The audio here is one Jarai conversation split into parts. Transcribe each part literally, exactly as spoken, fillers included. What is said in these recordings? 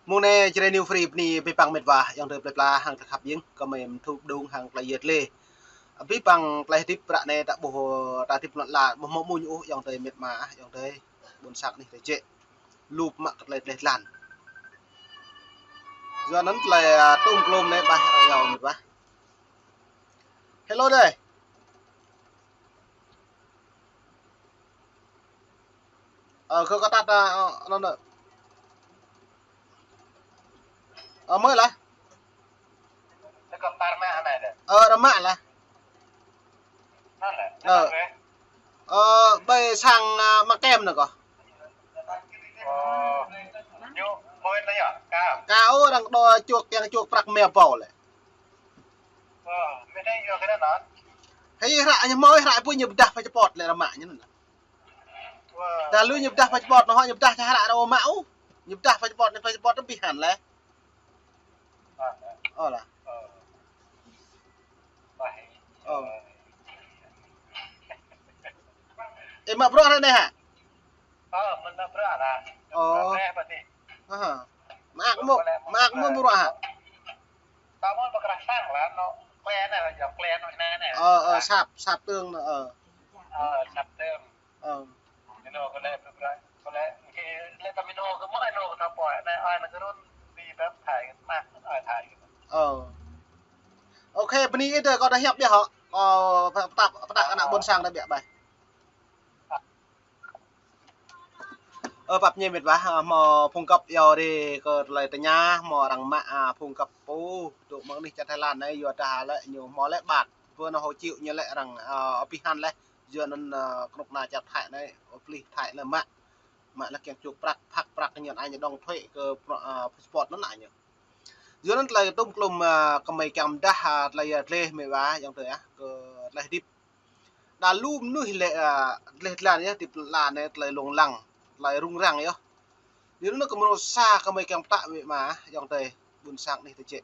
Mông anai Jrai New Free bơni abih bang met wa, ayŏng adơi plơi pla hăng tơlơi khăp jing, kơmơi mơ̆ng tŭ đung hăng tơlơi yet lĕ. Abih bang tơlơi hơdip ră anai ta ƀuh, ta hơdip lŏn ala, ƀu hmâo mơ̆ng ôh, ayŏng adơi met wa, ayŏng adơi ƀôn sang anih tơjĕ. Lu mă kơ tơlơi tơleh tơlan. Yua anŭn tơlơi, a, tŭm klôm anai ƀah, ayŏng met wa. Hello adơi. Ơ, kơ kơ tăt, ơ, ơ, anŭn, ơ. Ơ, mơi lah. Ơ, rơmă lah. Ơ. Ơ, ƀơi sang, a, mă kem anŭn kơ. Ka ôh arăng đua čuak, kiăng čuak prăk mia ƀâo lĕ. Hei, hră ñu mơi, hră pui ñu pơdah passport lĕ rơmă ñu anŭn. Dah lu ñu pơdah passport, anŭn ñu pơdah čah hră rơmă ôh. Ñu pơdah passport, anai passport tơbih hăn lĕ. Ơ lah. Ơ. Ơ. Ih mă bruă ră anai hă? Ơ. Mă ak mơ̆, mă ak mơ̆ bruă hă? Ơ, ơ, sap, sap tơng, ơ. Ơ. Ơ. Ôkê, bơni ih adơi, kâo dah hiăp biă hŏ. Kâo pơtă, pơtă ană ƀôn sang dah biă ƀai. Ơ, pap ñe met wa, a, hmâo phung găp iâu rai kơ tơlơi tơña, hmâo arăng mă, a, phung găp pô, dŏ mơ̆ng anih čar Thái Lan anai, yua dah lĕ ñu hmâo lĕ ƀat, pơ anŭn hộ chiếu ñu lĕ arăng, a, abih hăn lĕ, yua anŭn, a, kơnuk kơna čar Thái anai, pơplih Thái anai mă. Mă lĕ kiăng čuak prăk, phak prăk ñu anai ñu đóng thuế kơ pro-, a, passport anŭn anai ñu. Yua anŭn tơlơi tŭm klôm, a, kơmơi kiăng pơdah, a, tơlơi, a, tơlơi met wa, ayŏng adơi, a, kơ tơlơi hơdip. Đa lu mơnuih lĕ, a, tơleh tơlan yơh, hơdip tơlan anai tơlơi lông lăng, tơlơi rŭng răng yơh. Yua anŭn kơ mrô sa kơmơi kiăng pơtă wơ̆t mă, ayŏng adơi, ƀôn sang anih tơjĕ.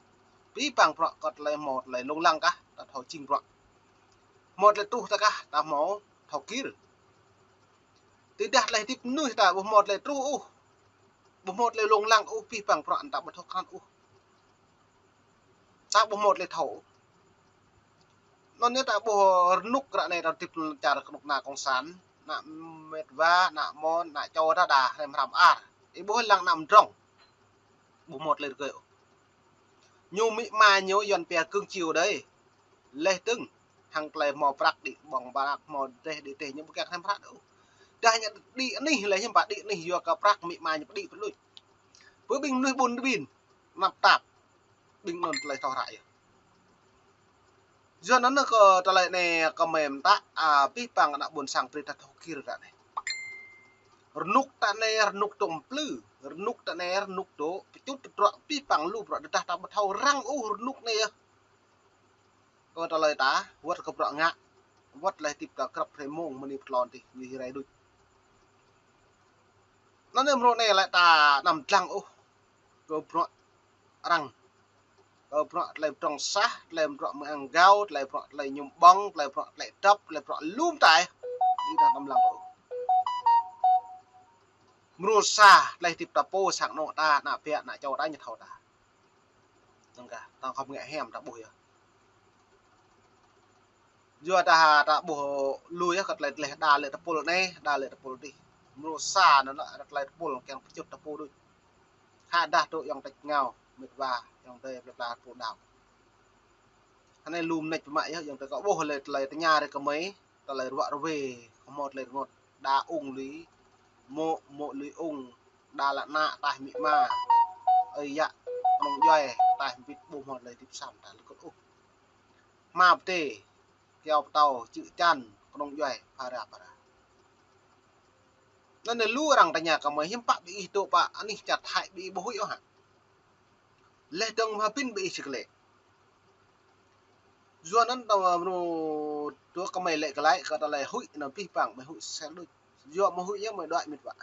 Abih bang bruă kơ tơlơi hmâo tơlơi lông lăng kah, ta thâo jing bruă. Hmâo tơlơi truh ta kah, ta hmâo thâo gir. Tơdah tơlơi hơdip mơnuih ta ƀu hmâo tơlơi truh ôh. Ƀu hmâo tơlơi lông lăng ôh, abih bang bruă ta ƀu thâo krăn ôh. Ta ƀu hmâo tơlơi thâo. Anŭn yơh ta ƀuh rơnŭk ră anai ta hơdip lŏn čar kơnuk kơna cộng sản, ană met wa, ană mơ̆n, ană čô đa đa, hrăm hrăm ar. Ih ƀuh lăng ană mơdrŏng. Ƀu hmâo tơlơi rơgơi ôh. Ñu amĭ ama ñu Yuan pia cưng chiều đơi. Leh dơ̆ng, hăng tơlơi hmâo prăk đĭ ƀơ̆ng prăk, hmâo rơdêh đĭ rơdêh ñu ƀu kiăng hrăm hră ôh. Dah ñu đĭ anih leh ñu ƀu đĭ anih yua kơ prăk amĭ ama ñu pơđĭ pơluč. Pơ ƀing mơnuih ƀun ƀin, tơnap tap. Ƀing anŭn tơlơi thâo hră yơh. Yua anŭn kơ tơlơi anai kơmơi pơtă, a, abih bang ană ƀôn sang brơi ta thâo gir ră anai. Rơnŭk ta anai rơnŭk dŏ mơplư, rơnŭk ta anai rơnŭk dŏ pơčut tơdruă abih bang lu bruă, tơdah ta ƀu thâo răng ôh rơnŭk anai yơh. Kơ tơlơi ta, wơ̆t kơ bruă ngă, wơ̆t leh hơdip ta krăp hrơi mông mơni pơtlon tih, ñu hĭ rai đôč. Anŭn yơh mrô anai lĕ ta anăm dlăng ôh kơ bruă arăng. Kơ bruă tơlơi pơdrŏng sah, tơlơi bruă mơ̆ng ang gao, tơlơi bruă tơlơi mơñum ƀơ̆ng, tơlơi bruă tơlơi dŏp, tơlơi bruă lŏm tai. Ih dah anăm dlăng ôh. Mrô sa, tơlơi hơdip ta pô sang anŏ ta, ană biă, ană čô ta ñu thâo ta. Tơ̆ng kah, tơ̆ng khŏm ngă hiam ta ƀuh yơh. Yua dah ta ƀuh lu yơh kơ tơlơi tơleh đa lĕ tơpul anai, đa lĕ tơpul adih. Mrô sa anŭn lĕ tơlơi tơpul kiăng pơčut ta pô đôč. Hă dah dŏ ayŏng tač rơngiao, met wa, ayŏng adơi plơi pla pô đaŏ. Hơnai lu mơneč pơmă yơh, ayŏng adơi kâo ƀuh lĕ tơlơi tơña rai kơmơi, tơlơi ruă rơwe, kơ hmâo tơlơi rơngot, đa ung lui, mô̆, mô̆ lui ung, đa lă ană, taih amĭ ama, ơi yă, kơnung djuai, taih hơbĭt ƀu hmâo tơlơi hơdip săm ta lơkŭt ôh. Hma pơtê, kyâo pơtâo, čư̆ čan, kơnung djuai, phara phara. Anŭn anai lu arăng tơña kơmơi hiư̆m pă ƀing ih dŏ pă anih čar Thái ƀing ih ƀu huĭ ôh hă. Leh dơ̆ng mơ̆ hơbĭn ƀing ih či klĕ. Yua anŭn ta mơnŭ dŏ kơmơi lĕ glaĭ kơ tơlơi huĭ anŭn abih bang mơi huĭ sel đôč. Yua mơi huĭ yơh mơi đuaĭ met wa.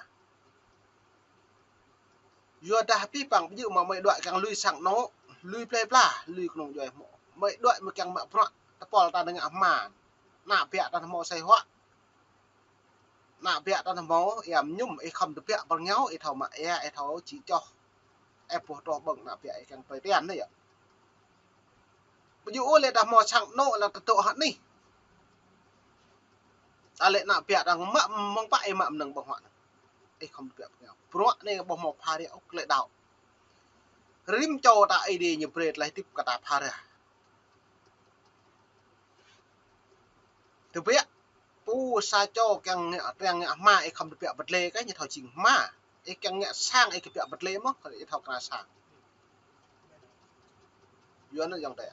Yua dah abih bang ƀing ih mă mơi đuaĭ kiăng lui sang anŏ, lui plơi pla, lui kơnung djuai hmâo. Mơi đuaĭ mơi kiăng mă bruă, tơpul ta nao ngă hma. Ană biă ta hmâo sai huă. Ană biă ta hmâo, ia mơñum, ih khŏm tơbiă pơ rơngiao, ih thâo mă ia, ih thâo či čoh. Ơ, boh tŏ ƀơ̆ng ană ƀiă ih kiăng tui tian anai yơh. Ƀu djơ̆ ôh lĕ ta hmâo sang anŏ lĕ ta dŏ hă anih. Ta lĕ ană ƀiă ta mă mơ̆ng pă ih mă mơnơ̆ng ƀơ̆ng huă anŭn. Ih khŏm tơbiă pơngao. Bruă anai ƀu hmâo phara ôh tơlơi đaŏ. Rĭm čô ta Ơi Adai ñu brơi tơlơi hơdip kơ ta phara. Tơbiă, pô sa čô kiăng ngă, kiăng ngă hma, ih khŏm tơbiă bơtlê kơ ñu thâo jing hma. Ih kiăng ngă sang, ih kơ tơbiă bơtlê mơ̆n, ih thâo kơna sang. Yua anŭn yơh tơ.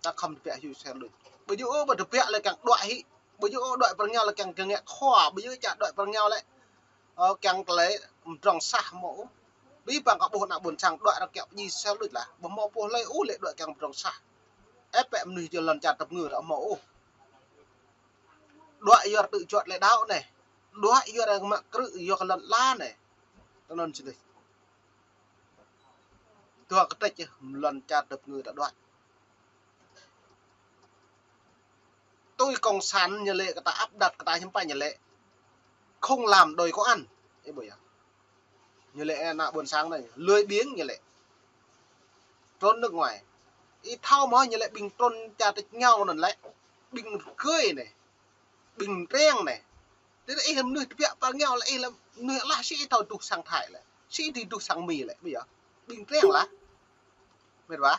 Ta khŏm tơbiă hyu sel đôč. Ƀu djơ̆ ôh, ƀu tơbiă lĕ kiăng đuaĭ hĭ. Ƀu djơ̆ ôh, đuaĭ pơrơngiao lĕ kiăng kơ ngă khua. Ƀu djơ̆ ôh, čă đuaĭ pơrơngiao lĕ, ơ, kiăng tơlơi mơdrŏng sah mơ̆ ôh. Ƀing păng kơ ƀuh ană ƀôn sang đuaĭ rơkâo pơdjai sel đôč lah. Ƀu hmâo pô hlơi ôh lĕ đuaĭ kiăng mơdrŏng sah. Ơ, pĕ mơnuih jơlan čar tơpơngư ta hmâo ôh. Đuaĭ yua tơlơi juăt lĕ đaŏ anai. Đuaĭ yua ră mă krư̆ yua kơ lŏn ala anai. Tơnăn sĭt đôč. Dua kơtĕč yơh, lŏn čar tơpơngư ta đuaĭ. Tui cộng sản ñu lĕ kơ ta áp đặt kơ ta hiư̆m pă ñu lĕ. Không làm đòi có ăn. Ih ƀuh yơh. Ñu lĕ ană ƀôn sang anai, lười biếng ñu lĕ. Trốn nước ngoài. Ih thâo mơ̆ ñu lĕ ƀing trôn čar tač ngao anŭn lĕ. Ƀing rơgơi anai. Ƀing triăng anai. Tơdah ih mơnuih tơbiă pơngao lĕ ih lĕ mơnuih alah si ih thâo duh sang Thái lĕ. Si ih duh sang Mi lĕ, ƀuh yơh. Ƀing triăng lah. Mĕt wa.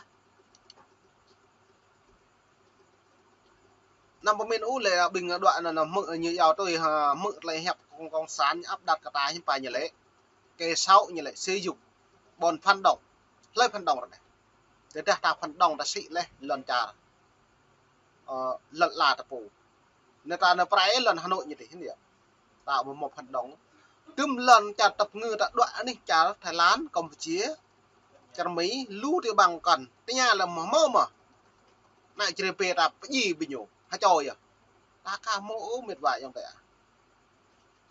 Anăm pơmĭn ôh lĕ ƀing đuaĭ anŭn, anŭn hmư̆ ñu yua tui, ha, hmư̆ tơlơi hiăp cộng, cộng sản áp đặt kơ ta hiư̆m pă ñu lĕ. Kơ sâu ñu lĕ, sử dụng. Ƀôn phản động. Hlơi phản động ră anai. Tơdah ta phản động ta sĭ lĕ lŏn čar. Ơ, lŏn ala ta pô. Anai ta anai prai lŏn Hà Nội ñu tih anai yơh. Ta ƀu hmâo phản động. Tơm lŏn čar tơpơngư ta đuaĭ anih čar Thái Lan, Campuchia, čar Mi, lu tơƀang kăn. Tơña lĕ hmâo mơ̆. Ană Jrai pĕ ta pơdjai ƀing ñu. Hơčô yơh. Ta aka hmâo ôh mĕt wa ayŏng adơi ah.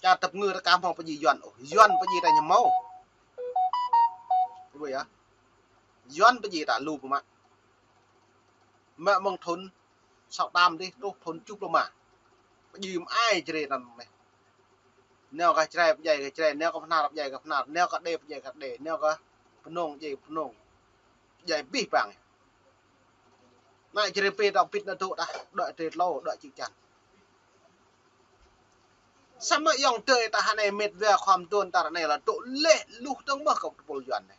Čar tơpơngư ta aka hmâo pơdjai Yuan ôh. Yuan pơdjai ta ñu hmâo. Ih ƀuh yơh. Yuan pơdjai ta lu pơmă. Mă mơ̆ng thŭn sa tam dih truh thŭn tơjuh pluh rơma. Pơdjai mơai Jrai anŭn anai. Nao kơ Jrai pơdjai kơ Jrai, nao kơ Bahnar pơdjai kơ Bahnar, nao kơ Đê pơdjai kơ Đê, nao kơ Mnông pơdjai kơ Mnông. Pơdjai abih bang. Ană Jrai pĕ ta pĭt anai dŏ ta, đuaĭ Jrai tlâo, đuaĭ čư̆ čan. Samơ̆ ayŏng adơi ta hơnai mĕt wa khua mơduôn ta ră anai lĕ dŏ lĕ luh dơ̆ng mơ̆ kơ tơpul Yuan anai.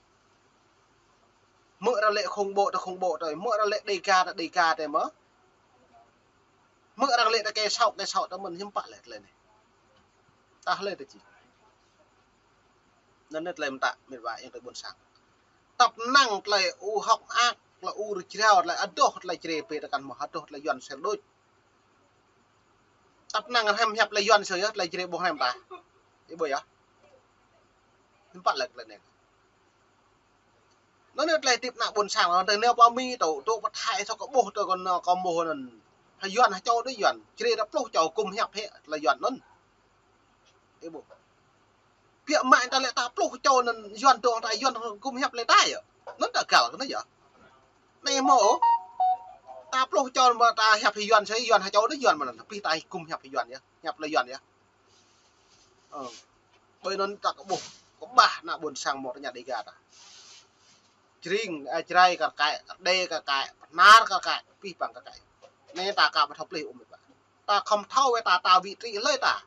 Hmư̆ arăng lĕ khủng bố ta khủng bố ta, hmư̆ arăng lĕ Đêga ta Đêga ta mơ̆. Hmư̆ arăng lĕ ta kơ sâu kơ sâu ta mơ̆n hiư̆m pă lĕ tơlơi anai. Ta hlơi ta či. Anŭn anai tơlơi mơta mĕt wa ayŏng adơi ƀôn sang. Tăp năng tơlơi ur hŏk mơak, tơlơi ur jrao, tơlơi adoh, tơlơi Jrai pĕ ta kăn mơ̆ adoh, tơlơi Yuan sel đôč. Tăp năng hrăm hiăp tơlơi Yuan sel yơh, tơlơi Jrai ƀu hrăm ta. Ih ƀuh yơh. Hiư̆m pă lĕ tơlơi anai. Anŭn anai tơlơi hơdip ană ƀôn sang, anŭn tơlơi nao pơ Mi tŏ, tŏ pơ Thái tŏ kơ ƀuh tŏ kơ anŭn kơ ƀuh anŭn. Hă Yuan hă čô đôč Yuan, Jrai ta pluh čô gum hiăp hĕ tơlơi Yuan anŭn. Ih ƀuh. Biă mă ta lĕ ta pluh čô anŭn Yuan dŏ ta Yuan gum hiăp lĕ ta yơh. Anŭn ta găl kơ anai yơh. Anai hmâo. Ta pluh čô mơ̆ ta hiăp hĭ Yuan sĭ Yuan hă čô đôč Yuan mơ̆n, tơpih ta gum hiăp hĭ Yuan yơh, hiăp lĕ Yuan yơh. Ơ. Ƀơi anŭn ta kơ ƀuh, kơ ƀah ană ƀôn sang mơ̆ tơña Đêga ta. Jring, ơ, Jrai kar kaĭ, Đê kar kaĭ, Bahnar kar kaĭ, abih bang kar kaĭ. Anai ta aka ƀu thâo pơplih ôh mĕt wa. Ta khŏm thâo wơ̆t ta, ta vị trí hlơi ta.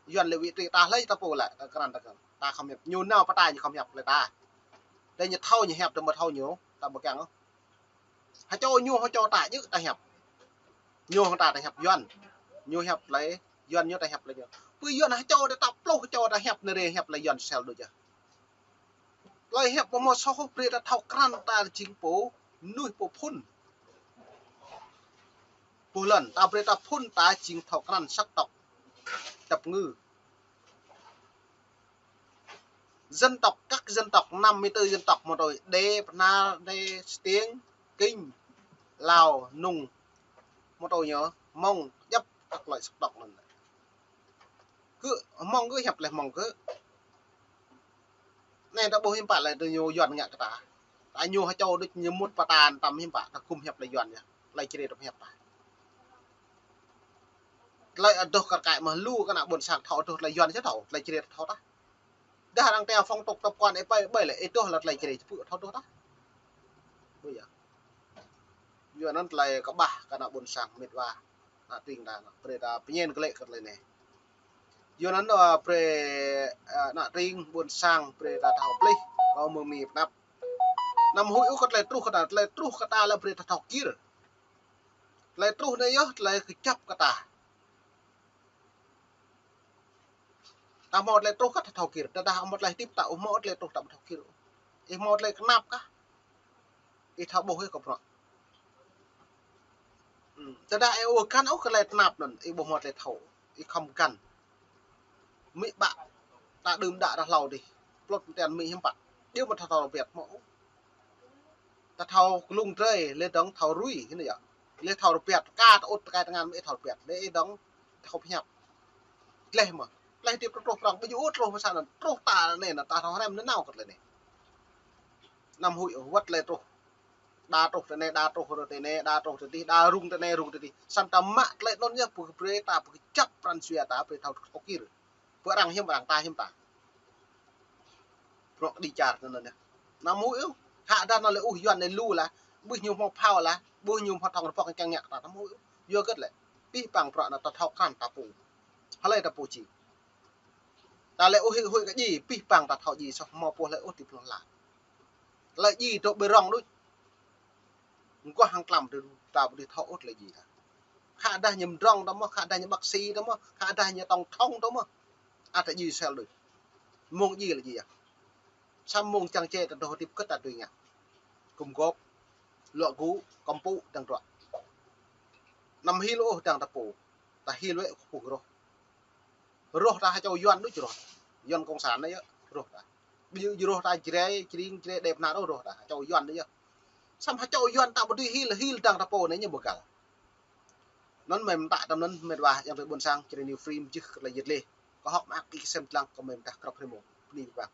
Yuan lĕ vị trí ta hlơi ta pô lĕ, ta krăn ta krăn. Ta khŏm hiăp. Ñu nao pơ ta ñu khŏm hiăp lĕ ta. Tơdah ñu thâo ñu hiăp, tơdah ƀu thâo ñu, ta ƀu kiăng ôh. Hă čô ñu hă čô ta djơ̆ ta hiăp. Ñu hăng ta ta hiăp Yuan. Ñu hiăp lĕ Yuan ñu ta hiăp lĕ ñu. Pơ Yuan hă čô ta pluh čô ta hiăp anai rai hiăp lĕ Yuan sel đôč yơh. Tơlơi hiăp ƀu hmâo soh ôh brơi ta thâo krăn ta jing pô mơnuih pô phŭn. Pô lŏn ta brơi ta phŭn ta jing thâo krăn sắc tộc. Tơpơngư. Dân tộc, các dân tộc, năm mươi tư dân tộc mơ̆ tui Đê, Bahnar, Đê, Stiêng, Kinh, Lao, Nùng, mơ̆ tui ñu, Mông, djŏp các loại sắc tộc anŭn. Kơ Mông kơ hiăp lĕ Mông kơ. Anai ta ƀuh hiư̆m pă lĕ tơ ñu Yuan ngă kơ ta. Ta ñu hă čô đôč ñu mŭt pơ ta tăm hiư̆m pă ta gum hiăp lĕ Yuan yơh. Tơlơi Jrai ta hiăp ta. Tơlơi adoh kar kaĭ mơ̆ lu kơ ană ƀôn sang thâo adoh tơlơi Yuan či thâo, tơlơi Jrai thâo tah. Dah arăng teo phong tục tập quán ih ƀai, ƀai lĕ ih tuh lăt tơlơi čơrê čơpư̆ thâo tuh tah. Ƀu yơh. Yua anŭn tơlơi kơƀah kơ ană ƀôn sang mĕt wa. Ană tring ta, ană brơi ta pơñen kơ lĕ kơ tơlơi anai. Yua anŭn, ơ, brơi, ơ, ană tring ƀôn sang brơi ta thâo plih, kơ mơ̆ng mi pơnăp. Anăm huĭ ôh kơ tơlơi truh kơ ta, tơlơi truh kơ ta lĕ brơi ta thâo kir. Tơlơi truh anai yơh, tơlơi kơjăp kơ ta. Ta hmâo tơlơi truh kơ ta thâo kir. Tơdah hmâo tơlơi hơdip ta ƀu hmâo tơlơi truh ta ƀu thâo kir. Ih hmâo tơlơi tơnap kah? Ih thâo ƀuh ih kơ bruă. Hmm. Tơdah ih ƀu găn ôh kơ tơlơi tơnap anŭn, ih ƀu hmâo tơlơi thâo. Ih khŏm găn. Mĭ ƀă. Ta đưm đă ta hlâo dih. Plŭt mơtian mĭ hiư̆m pă. Djơ̆ mă ta thâo rơpiăt hmâo. Ta thâo klung drơi, lĕ dơ̆ng thâo rui, hĭ anai yơh. Lĕ thâo rơpiăt, ka ta ŭt tơkai tơngan mơ̆ ih thâo rơpiăt. Lĕ ih dơ̆ng thâo pơhiăp. Gleh mơ̆. Gleh hơdip truh prŏng, ƀu djơ̆ ôh truh mơ̆ sa anŭn. Truh ta anai, ta thâo hrăm nanao kơ tơlơi anai. Anăm huĭ ôh, wơ̆t tơlơi truh. Đa truh tơ anai, đa truh tơ anai, đa truh tơ adih, đa rŭng tơ anai, rŭng tơ adih. Samơ̆ ta mă tơlơi anŭn yơh, pơkơbrơi ta, pơkơjăp pran jua ta, brơi thâo thâo kir. Pơ arăng hiư̆m arăng, ta hiư̆m ta. Bruă kơđi čar anŭn yơh. Anăm huĭ ôh. Khă dah anŭn lĕ ôh Yuan anai lu lah. Ƀuh ñu hmâo phao lah. Ƀuh ñu hmâo thŏng rơbŏk kiăng ngă ta, anăm huĭ ôh. Yua hơget lĕ. Pih pang bruă anŭn ta thâo krăn ta pô. Hlơi ta pô či. Ta lĕ ôh huĭ kơ djai, pih pang ta thâo djai, soh hmâo pô hlơi ôh ti pơlŏn hla. Tơlơi djai dŏ ƀơi rŏng đôč. Mơguah hăng tlam ta ƀu dưi thâo ôh tơlơi djai ta. Khă dah ñu mơdrŏng ta mơ̆, khă dah ñu bác sĩ ta mơ̆, khă dah ñu tổng thống ta mơ̆. Ăt ta djai sel đôč. Mơ̆ng djai lĕ djai yơh. Samơ̆ mơ̆ng čang čê ta dŏ hơdip hơget ta dưi ngă. Gum gôp, luă gŭ, kơmpŭ, dăng druă. Anăm hil ôh dăng ta pô. Ta hil wơ̆t kơkuh rŏh. Rŏh ta ha čô Yuan đôč rŏh. Yuan cộng sản anai yơh, rŏh ta. Ƀu djơ̆ rŏh ta Jrai, Jring, Jrai Đê Bơnar ôh rŏh ta. Ha čô Yuan anai yơh. Samơ̆ ha čô Yuan ta ƀu dưi hil, hil dăng ta pô anai ñu ƀu găl. Anŭn mơ̆ mơta tơm anŭn mĕt wa ayŏng adơi ƀôn sang, Jrai New Frame jih kơ tơlơi yet leh. Kơ hŏk mơak ih kơsem tlang kơ mơ̆ mơta krăp hrĕ mông. Bơni mĕt wa.